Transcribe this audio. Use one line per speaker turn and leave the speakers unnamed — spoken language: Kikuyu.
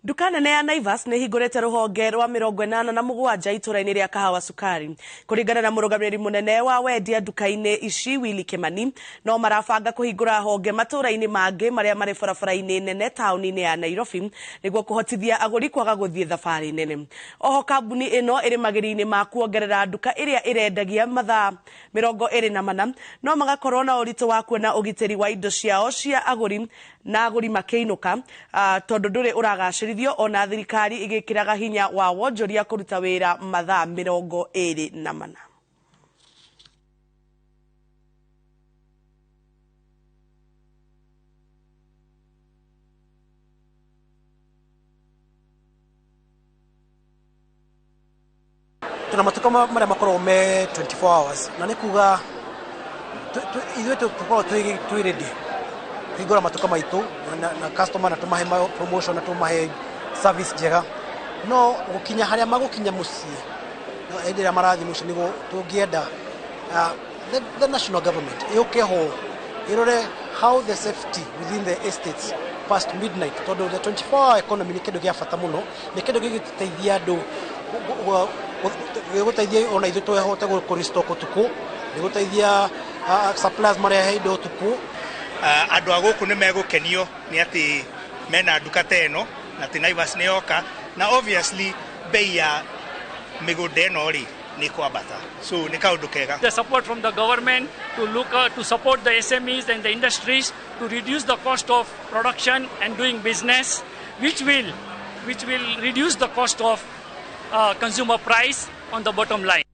Nduka nene ya Naivas nĩ hingũrĩte rũhonge rwa 87 itũra-inĩ rĩa Kahawa Sukari. Kũringana na mũrũgamĩrĩri mũnene wa wendia nduka-inĩ ici Willy Kimani, no marabanga kũhingũra honge matũra-inĩ mangĩ marĩa marĩ barabara-inĩ nene taũni-inĩ ya Nairobi nĩguo kũhotithia agũri kwaga gũthiĩ thabarĩ nene. Oho kambuni ĩno ĩrĩ magerio-inĩ ma kuongerera nduka ĩrĩa ĩrendagia mathaa 24 no magakorwo na ũritũ wa kuona ũgitĩri wa indo ciao cia agũri na agũri makĩinũka tondũ ndũrĩ ũragacĩrithio ona thirikari ĩgĩkĩraga hinya wa wonjoria kũruta wĩra mathaa 24.
Tuna matuka marĩa makoragwo me 24 hours na nĩ kuga ithuĩ tũkoragwo twĩ ready kũhingũra matuka maitũ na customer na tũmahe promotion na tũmahe service njega, no gũkinya harĩa magũkinya mũciĩ hĩndĩ ĩrĩa marathiĩ mũciĩ nĩguo tũngĩenda the national government yũke ho ĩrore how the safety within the estates past midnight, tondũ the 24 hour economy nĩ kĩndũ gĩa bata mũno, nĩ kĩndũ gĩgũteithia andũ, gĩgũteithia ona ithuĩ tũhote kũ restock ũtukũ, gĩgũteithia suppliers marehe indo ũtukũ.
Andũ a gũkũ nĩ megũkenio nĩ atĩ mena nduka ta ĩno na atĩ Naivas nĩ yoka, na obviously bei ya mĩgũnda ĩno rĩ nĩ kwambata, so nĩ kaũndũ kega.
The support from the government to look to support the SMEs and the industries to reduce the cost of production and doing business, which will reduce the cost of consumer price on the bottom line.